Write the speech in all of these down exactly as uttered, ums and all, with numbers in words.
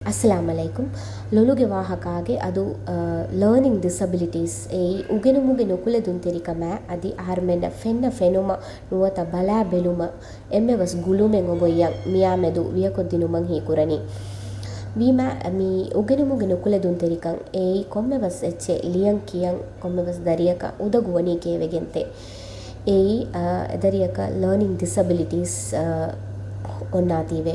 އައްސަލާމް ޢަލައިކުމް. ލޮލުގެ ވާހަކާގެ އަދު، އަ، ލާނިން ޑިސަބިލިޓީސް އެއީ އުގެނުމުގެ ނުކުލެދުންތެރިކަމާ އަދި އަހަރުމެންނަށް ފެންނަ ފެނުމަށް ނުވަތަ ބަލާ ބެލުމަށް އެންމެވެސް ގުޅުމެއް އޮގޮއްޔަށް މިޔާމެދު ވިޔަކޮށްދިނުމަށް ހީކުރަނީ. ވީމާ މި އުގެނުމުގެ ނުކުލެދުންތެރިކަން އެއީ ކޮންމެވެސް އެއްޗެއް ލިޔަން ކިޔަން ކޮންމެވެސް ދަރިޔަކަށް އުދަގުވަނީ ކިޔެވިގެންތެ. އެއީ، އަ، އެދަރިޔަކަށް ލާނިން ޑިސަބިލިޓީސް، އަ، އޮންނާތީވެ.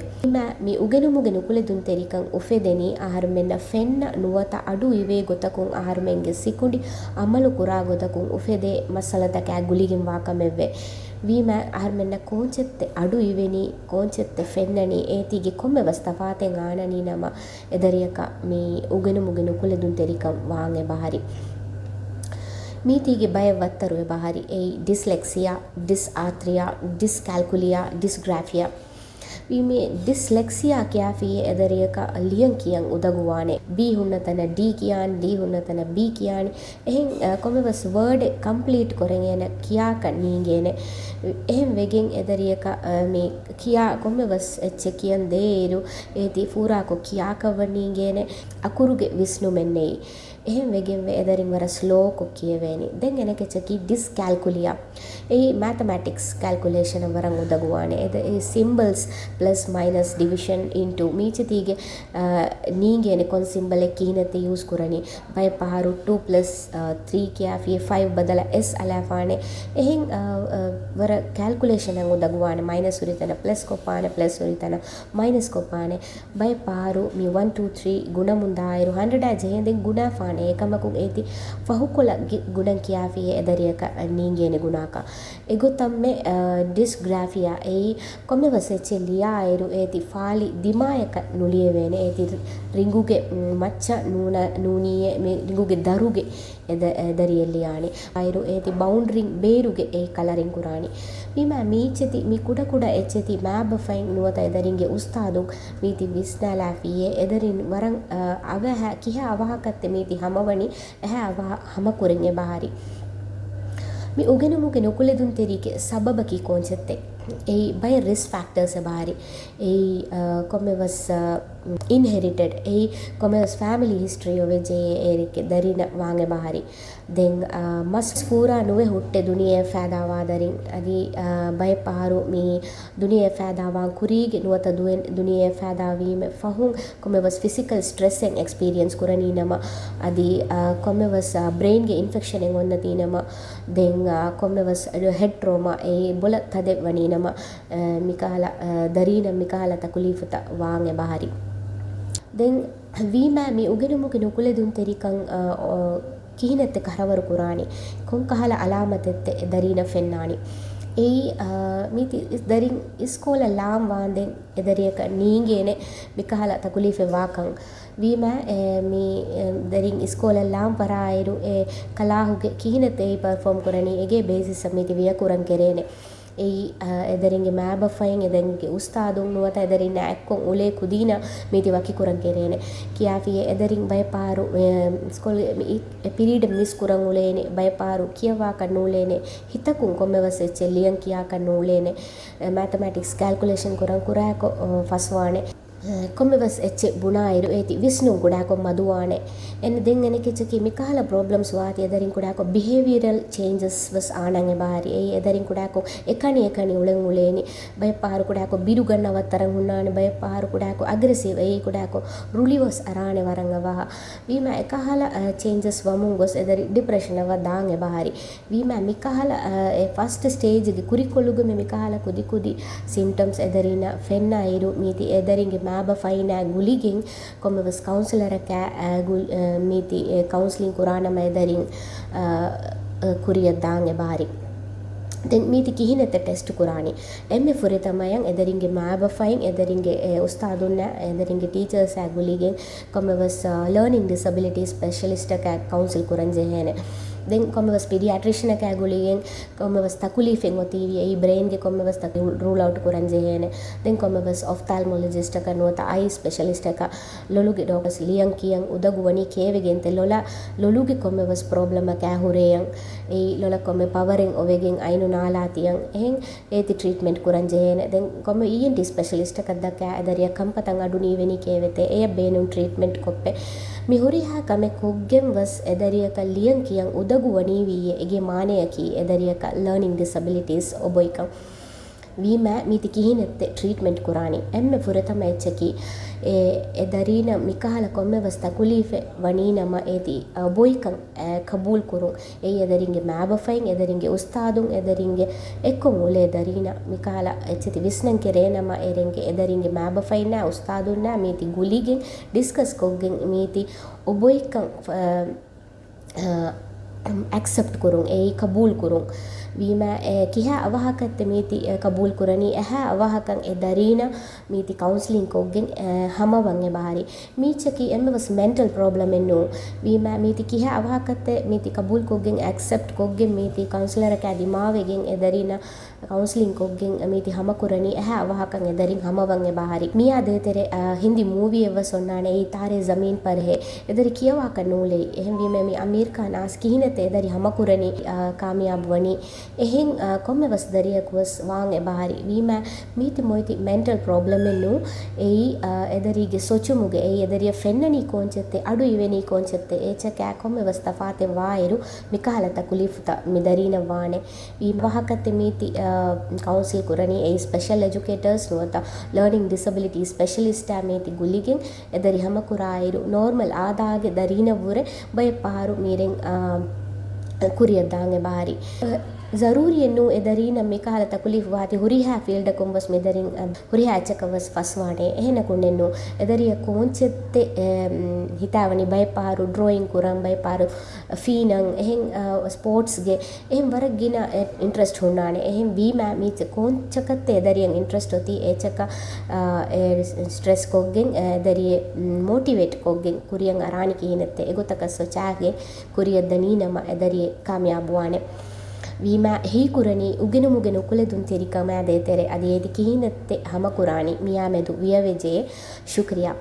މި އުގެނުމުގެ ނުކުލެދުންތެރިކަން އުފެދެނީ އަހަރުމެންނަށް ފެންނަ ނުވަތަ އަޑު އިވޭ ގޮތަކުން އަހަރުމެންގެ ސިކުނޑި އަމަލު ކުރާ ގޮތަކުން އުފެދޭ މައްސަލަތަކާ ގުޅިގެން ވާ ކަމެއްވެ. ވީމާ އަހަރުމެންނަށް ކޯންޗެއްތެ އަޑު އިވެނީ، ކޯންޗެއްތެ ފެންނަނީ، އޭތީގެ ކޮންމެވެސް ތަފާތެއް އާނަނީ ނަމަ، އެދަރިޔަކަށް މި އުގެނުމުގެ ނުކުލެދުންތެރިކަން ވާން އެބަހަރި. މީތީގެ ބައެއް ވައްތަރު އެބަހަރި. އެއީ ޑިސްލެކްސިއާ، ޑިސްއާތްރިއާ، ޑިސްކެލްކުލިއާ، ޑިސްގްރާފިއާ. މި، މި ޑިސްލެކްސިއާ ކިޔާފިއޭ އެދަރިޔަކަށް ލިޔަން ކިޔަން އުދަގުވާނެ. ބީ ހުންނަ ތަނަށް ޑީ ކިޔާން، ޑީ ހުންނަ ތަނަށް ބީ ކިޔާނި. އެހެން، އަ، ކޮންމެވެސް ވާޑެއް ކަމްޕްލީޓް ކުރަން އޭނަ ކިޔާކަށް ނީނގޭނެ. އެހެން ވެގެން އެދަރިޔަކަށް، އަ، މި ކިޔާ ކޮންމެވެސް އެއްޗެއް ކިޔަން ދޭއިރު، އޭތި ފޫރާކޮށް ކިޔާކަށް ވަން ނީނގޭނެ. އަކުރުގެ ވިސްނުމެއް ނެތް. އެހެން ވެގެންވެ އެދަރިން ވަރަށް ސްލޯކޮށް ކިޔެވޭނެ. ދެން އެނެކެޗަކީ ޑިސްކެލްކުލިއާ. އެއީ މެތަމެޓިކްސް ކެލްކުލޭޝަނަށް ވަރަށް އުދަގުވާނެ. އެ ސިމްބަލްސް، ޕްލަސް މައިނަސް، ޑިވިޝަން އިންޓޫ މީޗެތީގެ، އަ، ނީނގޭނެ ކޮން ސިމްބަލެއް ކިހިނެއްތަ ޔޫސް ކުރަނީ. ބައެއް ފަހަރު ޓޫ ޕްލަސް، އަ، ތްރީ ކިޔާފިއޭ ފައިވް ބަދަލަށް އެސް އަލާފާނެ. އެހެން، އަ، އަ، ވަރަށް ކެލްކުލޭޝަނަށް އުދަގުވާނެ. މައިނަސް ހުރި ތަނަށް ޕްލަސް ކޮށްފާނެ، ޕްލަސް ހުރި ތަނަށް މައިނަސް ކޮށްފާނެ. ބައެއް ފަހަރު މި ވަން ޓޫ ތްރީ ގުނަމުން ދާއިރު ހަންޑްރެޑާ ޖެހޭ ދެން ގުނާފާނެ. އެކަމަކު އޭތި ފަހުކޮޅަށް ގި-، ގުނަން ކިޔާފިއޭ އެދަރިޔަކަށް ނީނގޭނެ ގުނާކަށް. އެގޮތަށްމެ، އަ، ޑިސްގްރާފިއާ އެއީ ކޮންމެވެސް އެއްޗެއް ލިޔާއިރު އޭތި ފާޅި ދިމާޔަކަށް ނުލިޔެވޭނެ. އޭތި ރި-، ރިނގުގެ، މް، މައްޗަށް ނޫނަ-، ނޫނީއޭ މި ރިނގުގެ ދަރުގެ އެ ދަ-، އެ ދަރިއެއް ލިޔާނީ. އައިރު އޭތި ބައުންޑްރިން ބޭރުގެ އެ ކަލަރިން ކުރާނީ. ވީމާ މީޗެތި މި ކުޑަކުޑަ އެއްޗެތި މާބަފައިން ނުވަތަ އެދަރިންގެ އުސްތާދުން މީތި ވިސްނާލާފިއޭ އެދަރިން ވަރަށް، އަ، އަވަހަށް ކިހާ އަވަހަކަށްތެ މީތި ހަމަވަނީ އެހާ އަވަހަށް ހަމަކުރަން އެބަހަރި. މި އުގެނުމުގެ ނުކުލެދުންތެރިކެ ސަބަބަކީ ކޯންޗެއްތެ؟ އެއީ ބައެއް ރިސްކް ފެކްޓާސް އެބަހަރި. އެއީ، އަ، ކޮންމެވެސް، އަ، އިންހެރިޓެޑް އެއީ ކޮންމެވެސް ފެމިލީ ހިސްޓްރީ އޮވެއްޖެ އޭރެކެ ދަރިނަށް ވާން އެބަހަރި. ދެން، އާ، މަސް ފޫރާ ނުވެ ހުއްޓެ ދުނިޔެއަށް ފައިދާވާ ދަރިން. އަދި، އާ، ބައެއް ފަހަރު މި ދުނިޔެއަށް ފައިދާވާން ކުރީގެ ނުވަތަ ދުވެ-، ދުނިޔެއަށް ފައިދާވީމެ ފަހުން ކޮންމެވެސް ފިސިކަލް ސްޓްރެސްއެއް އެކްސްޕީރިއެންސް ކުރަނީ ނަމަ، އަދި، އާ، ކޮންމެވެސް، އާ، ބްރެއިންގެ އިންފެކްޝަނެއް އޮންނަތީ ނަމަ، ދެން، އާ، ކޮންމެވެސް ހެޑް ޓްރޯމާ އެއީ ބޮލަށް ތަދެއް ވަނީ ނަމަ، އާ، މިކަހަލަ، އާ، ދަރީނަށް މިކަހަލަ ތަކުލީފުތައް ވާން އެބަހަރި. ދެން ވީމާ މި އުގެނުމުގެ ނުކުލެދުންތެރިކަން، އާ، އޯ، ކިހިނެއްތެ ކަށަވަރު ކުރާނީ؟ ކޮންކަހަލަ އަލާމަތެއްތެ ދަރީނަށް ފެންނާނީ؟ އެއީ، އާ، މީތި ދަރިން އިސްކޯލަށް ލާން ވާންދެން އެ ދަރިޔަކަށް ނީނގޭނެ މިކަހަލަ ތަކުލީފެއް ވާކަން. ވީމާ، އެ، މި، އެ، ދަރިން އިސްކޯލަށް ލާން ފަރާއިރު އެ ކަލާހުގެ ކިހިނެއްތެ އެއީ ޕަރފޯމް ކުރަނީ އެގޭ ބޭސިސްއަށް މީތި ވިޔަ ކުރަން ކެރޭނެ. އެއީ، އަ، އެދަރިންގެ މާބަފައިން، އެދަރިންގެ އުސްތާދުން ނުވަތަ އެދަރިންނާ އެއްކޮށް އުޅޭ ކުދީންނަށް މީތި ވަކިކުރަން ކެރޭނެ. ކިޔާފިޔޭ އެދަރިން ބައެއް ފަހަރު، އެ، ސްކޫލް މި-، އެ ޕިރީޑެއް މިސް ކުރަން އުޅޭނެ، ބައެއް ފަހަރު ކިޔަވާކަށް ނޫޅޭނެ، ހިތަކުން ކޮންމެވެސް އެއްޗެއް ލިޔަން ކިޔާކަށް ނޫޅޭނެ. އެ، މެތަމެޓިކްސް ކެލްކުލޭޝަން ކުރަން ކުރާކޮށް، އޮ، ފަސްވާނެ. ކޮންމެވެސް އެއްޗެއް ބުނާއިރު އޭތި ވިސްނުން ކުޑަކޮށް މަދުވާނެ. އެން ދެން އެނެކެޗަކީ މިކަހަލަ ޕްރޮބްލަމްސް ވާތީ އެދަރިން ކުޑަކޮށް ބިހޭވިއަރަލް ޗޭންޖަސް ވެސް އާނަން އެބަހަރި. އެއީ އެދަރިން ކުޑަކޮށް އެކަނި އެކަނި އުޅެން އުޅޭނި. ބައެއް ފަހަރު ކުޑަކޮށް ބިރުގަންނަ ވައްތަރަށް ހުންނާނެ. ބައެއް ފަހަރު ކުޑަކޮށް އަގްރެސިވް އެއީ ކުޑަކޮށް ރުޅިވެސް އަރާނެ ވަރަށް އަވަހަށް. ވީމާ އެކަހަލަ، އަ، ޗޭންޖަސް ވަމުން ގޮސް އެދަރި ޑިޕްރެޝަނަށް ވަ ދާން އެބަހަރި. ވީމާ މިކަހަލަ، އަ، އެ ފަސްޓް ސްޓޭޖްގެ ކުރިކޮޅުގަ މި މިކަހަލަ ކުދި ކުދި ސިމްޓަމްސް އެދަރިންނަށް ފެންނައިރު މީތި އެދަރިންގެ މާބަފައިންނާ ގުޅިގެން ކޮންމެވެސް ކައުންސިލަރަކާ، އަ، ގު-، އަ، މީތި އެ ކައުންސިލިން ކުރާނަމަ އެދަރިން، އަ، އަ، ކުރިއަށް ދާން އެބަހަރި. ދެން މީތި ކިހިނެއްތަ ޓެސްޓް ކުރާނީ؟ އެންމެ ފުރަތަމަޔަށް އެދަރިންގެ މާބަފައިން އެދަރިންގެ އެ އުސްތާދުންނާ އެދަރިންގެ ޓީޗާސްއާ ގުޅިގެން ކޮންމެވެސް، އަ، ލާނިން ޑިސަބިލިޓީ ސްޕެޝަލިސްޓަކާ ކައުންސިލް ކުރަން ޖެހޭނެ. ދެން ކޮންމެވެސް ޕީޑިއާޓްރިޝަނަކާ ގުޅިގެން ކޮންމެވެސް ތަކުލީފެއް އޮތީވި އެއީ ބްރެއިންގެ ކޮންމެވެސް ތަކުލީފް ރޫލް އައުޓް ކުރަން ޖެހޭނެ. ދެން ކޮންމެވެސް އޮފްތާލްމޮލޮޖިސްޓަކަށް ނުވަތަ އައި ސްޕެޝަލިސްޓަކަށް ލޮލުގެ ޑޮކްޓަރސް ލިޔަން ކިޔަން އުދަގު ވަނީ ކޭވެގެންތެ ލޮލަށް ލޮލުގެ ކޮންމެވެސް ޕްރޮބްލަމަކާ ހުރޭއަން. އެއީ ލޮލަށް ކޮންމެ ޕަވަރެއް އޮވެގެން އައިނު ނާލާ ތިޔަން. އެހެން އޭތި ޓްރީޓްމެންޓް ކުރަން ޖެހޭނެ. ދެން ކޮންމެ އީއެންޓީ ސްޕެޝަލިސްޓަކަށް ދައްކާ އެދަރިއަށް ކަންފަތަށް އަޑު ނީވެނީ ކޭވެތެ އެޔަށް ބޭނުން ޓްރީޓްމެންޓް ކޮށްޕެ. މި ހުރިހާ ކަމެއް ކޮށްގެން ވެސް އެދަރިއަކަށް ލިޔަން ކިޔަން އުދަގު ވަނީވީއޭ އޭގެ މާނަޔަކީ އެދަރިއަކަށް ލަރނިންގ ޑިސަބިލިޓީސް އޮބޮއިކަން. ވީމާ މީތި ކިހިނެއްތެ ޓްރީޓްމެންޓް ކުރާނީ؟ އެންމެ ފުރަތަމަ އެއްޗަކީ އެ، އެ ދަރީނަށް މިކަހަލަ ކޮންމެވެސް ތަކުލީފެއް ވަނީނަމަ އޭތި އޮބޮއިކަން އެ، ޤަބޫލުކުރުން. އެއީ އެދަރިންގެ މާބަފައިން، އެދަރިންގެ އުސްތާދުން، އެދަރިންގެ އެއްކޮށް އުޅޭ ދަރީނަށް މިކަހަލަ އެއްޗެތި ވިސްނަން ކެރޭނަމަ އެރެންގެ އެދަރިންގެ މާބަފައިންނާ އުސްތާދުންނާ މީތި ގުޅިގެން ޑިސްކަސް ކޮށްގެން މީތި އޮބޮއިކަން އަ، އެކްސެޕްޓް ކުރުން، އެއީ ޤަބޫލު ކުރުން. ވީމާ އެ ކިހާ އަވަހަކަށްތެ މީތި އެ، ޤަބޫލު ކުރަނީ؟ އެހާ އަވަހަކަށް އެ ދަރީނަށް މީތި ކައުންސިލިން ކޮށްގެން އެ، ހަމަވަން އެބަހަރި. މީއްޗަކީ އެންމެވެސް މެންޓަލް ޕްރޮބްލަމެއް ނޫން. ވީމާ މީތި ކިހާ އަވަހަކަށްތެ މީތި ޤަބޫލު ކޮށްގެން އެކްސެޕްޓް ކޮށްގެން މީތި ކައުންސިލަރަކާ ދިމާވެގެން އެ ދަރީނަށް ކައުންސިލިން ކޮށްގެން މީތި ހަމަކުރަނީ އެހާ އަވަހަކަށް އެދަރިން ހަމަވަން އެބަހަރި. މިއާ ދޭތެރޭ، އަ، ހިންދީ މޫވީއެއްވެސް އޮންނާނެ އެއީ ތާރޭ ޒަމީން ޕަރް ހޭ. އެދަރި ކިޔަވާކަށް ނޫޅެއި. އެހެންވީމަ މި އަމީރް ޚާން އާސް ކިހިނެއްތަ އެދަރި ހަމަކުރަނީ، އަ، ކާމިޔާބު ވަނީ. އެހެން، އަ، ކޮންމެވެސް ދަރިޔަކުވެސް ވާން އެބަހަރި. ވީމާ މީތި މޮޔަތި މެންޓަލް ޕްރޮބްލަމެއް ނޫން. އެއީ، އަ، އެދަރީގެ ސޮޗުމުގެ އެއީ އެދަރިޔަށް ފެންނަނީ ކޯންޗެއްތެ، އަޑު އިވެނީ ކޯންޗެއްތެ، އޭޗަކާ ކޮންމެވެސް ތަފާތެއް ވާއިރު މިކަހަލަ ތަކުލީފުތައް މި ދަރީނަށް ވާނެ. ވީ ވާހަކަތެ މީތި، އަ، ކައުންސިލް ކުރަނީ އެއީ ސްޕެޝަލް އެޖުކޭޓަރސް ނުވަތަ ލަރނިންގ ޑިސަބިލިޓީ ސްޕެޝަލިސްޓާ މީތި ގުޅިގެން އެދަރި ހަމަކުރާއިރު ނޯރމަލް އާދާގެ ދަރީނަށްވުރެ ބައެއް ފަހަރު މީރެން، އަ، ކުރިއަށްދާން އެބަހަރި. ޒަރޫރީއެއް ނޫން އެދަރީނަށް މިކަހަލަ ތަކުލީފް ވާތީ ހުރިހާ ފީލްޑަކުން ވެސް މިދަރިން، އަ، ހުރިހާ އެއްޗަކަށް ވެސް ފަސްވާނެ. އެހެނަކުންނެއްނު އެދަރިޔަށް ކޯންޗެއްތެ، އެ، ހިތާވަނީ ބައެއް ފަހަރު ޑްރޯއިން ކުރަން، ބައެއް ފަހަރު ފީނަން، އެހެން، އަ، ސްޕޯޓްސްގެ އެހެން ވަރަށް ގިނަ އެ، އިންޓްރެސްޓް ހުންނާނެ. އެހެން ވީމާ މީތި ކޯންޗަކަށްތެ އެދަރިޔަށް އިންޓްރެސްޓް އޮތީ އޭޗަކަށް، އަ، އެ، ސްޓްރެސް ކޮށްގެން އެ، ދަރިޔެއް މޯޓިވޭޓް ކޮށްގެން ކުރިއަށް އަރާނީ ކިހިނެއްތެ އެގޮތަކަށް ސޮޗާގެން ކުރިއަށްދަނީނަމަ އެދަރިޔެއް ކާމިޔާބުވާނެ. ވީމާ ހީކުރަނީ އުގެނުމުގެ ނުކުޅެދުންތެރިކަމާ ދޭތެރޭ އަދި އޭތި ކިހިނެއްތެ ހަމަކުރާނީ މިޔާމެދު ވިޔަވެޖެ. ޝުކްރިޔާ.